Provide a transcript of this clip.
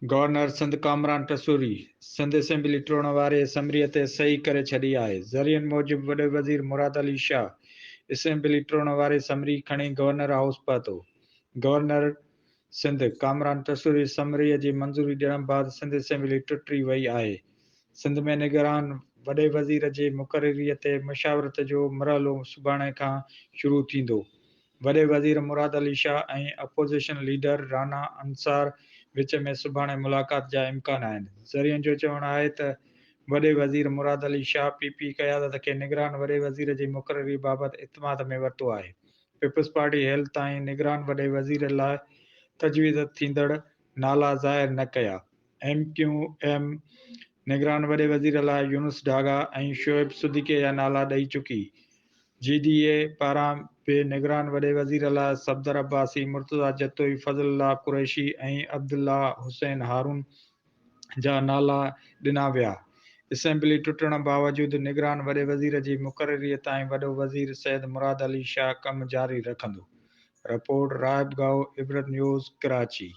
Governor Sindh Kamran Tessori Sindh assembly ٽوڙڻ واري summary تي صحيح ڪري ڇڏي آهي. ذريعن موجب وڏي وزير مراد علي شاهه اسيمبلي ٽوڙڻ واري سمري کڻي گورنر هائوس پهتو. گورنر سنڌ ڪامران ٽسوري سمري جي منظوري ڏيڻ بعد سنڌ اسيمبلي ٽٽي وئي آهي. سنڌ ۾ نگران وڏي وزير جي مقرري تي مشاورت جو مرحلو سڀاڻي کان شروع ٿيندو. وڏي وزير Murad Ali Shah ۽ opposition leader Rana Ansar وچ ۾ سڀاڻي ملاقات جا امڪان آهن. ذريعن جو چوڻ آهي ته وڏي وزير مراد علي شاهه پي پي قيادت کي نگران وڏي وزير جي مقرري بابت اعتماد ۾ ورتو آهي. پيپلز پارٽي هيل تائين نگران وڏي وزير لاء تجويز ٿيندڙ نالا ظاهر نه ڪيا. ايم ڪيو ايم نگران وڏي وزير لاء يونس ڍاگا ۽ شعيب صديقي جا نالا ڏئي چڪي. جي ڊي اي پاران به نگران وڏي وزير لاء صفدر عباسي، مرتضيٰ جتوئي، فضل الله قريشي ۽ عبدالله حسين هارون جا نالا ڏنا ويا. اسيمبلي ٽٽڻ باوجود نگران وڏي وزير جي مقرري تائين وڏو وزير سيد مراد علي شاهه ڪم جاري رکندو. رپورٽ، راهب گائو، عبرت نيوز، ڪراچي.